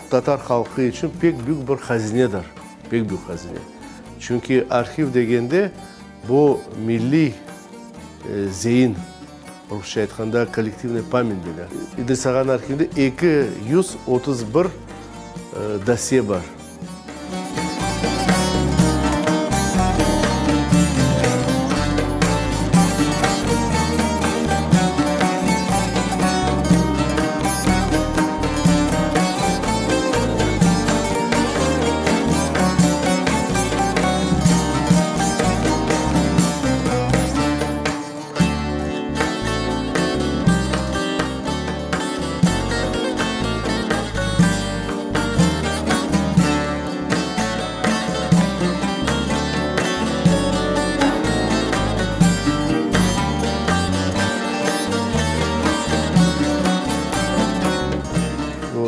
tatar halqı içün pek büyük bir hazinedir, pek büyük hazine. Çünki arhiv degende, bu milliy zein, rusça aytqanda, kollektivnaya pamyat deyler. İdris ağanıñ arhivinde 231 dosye bar.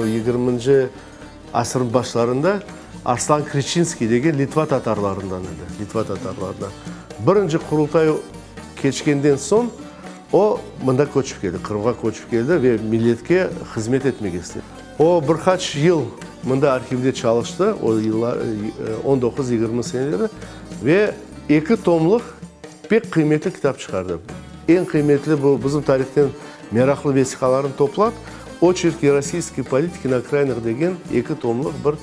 O yigirminci asırnıñ başlarında Arslan Kriçinskiy degen litva tatarlarından edi, litva tatarlarından. Birinci Qurultay keçkenden soñ o mında köçip keldi, Qırımğa köçip keldi ve milletke hızmet etmege istedi. O bir qaç yıl mında arhivde çalıştı, o yıllar, on doquz, yigirmi seneleri, ve eki tomlıq pek qıymetli kitap çıqardı. Eñ qıymetli bu bizim tarihten meraqlı vesiqalarnı toplap, Oçerki rossiyskoy politiki na okrainah degen eki tomlıq bir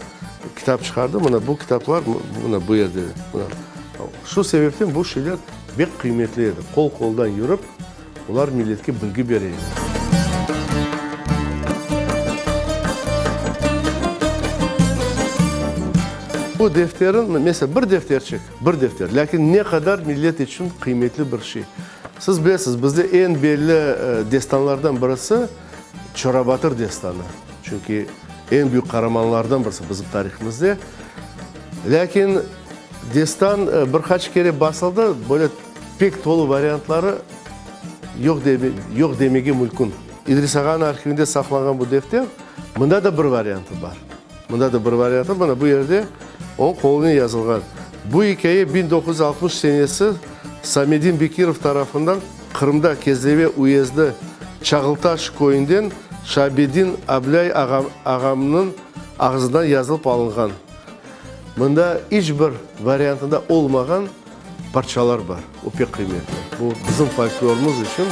kitap çıqardı. Mına bu kitaplar mına bu yerde. Mına. Şu sebepten bu şeyler bek qıymetli edi. Qol-qoldan yürip, olar milletke bilgi bere edi. Bu defterin, mesela, bir defterçik, bir defter, lâkin ne qadar millet içün qıymetli bir şey. Siz bilesiz, bizde eñ belli destanlardan birisi Çorabatır destanı. Çünki eñ büyük qaramanlardan birisi bizim tarihimizde. Lâkin destan bir qaç kere basıldı, böyle pek tolu variantları yoq yoq demege mümkün. İdris ağanıñ arhivinde saqlanğan bu defter, mında da bir variantı bar. Mında da bir variantı, mına bu yerde onıñ qolunen yazılğan. Bu ikâye 1960 senesi Samedin Bekirov tarafından Qırımda Kezleve uyezdi Çağıltaş köyünden Şabedin Ablây ağamnıñ ağzından yazılıp alınğan. Mında iç bir variantında olmağan parçalar bar. O pek qıymetli. Bu bizim folklorımız içün.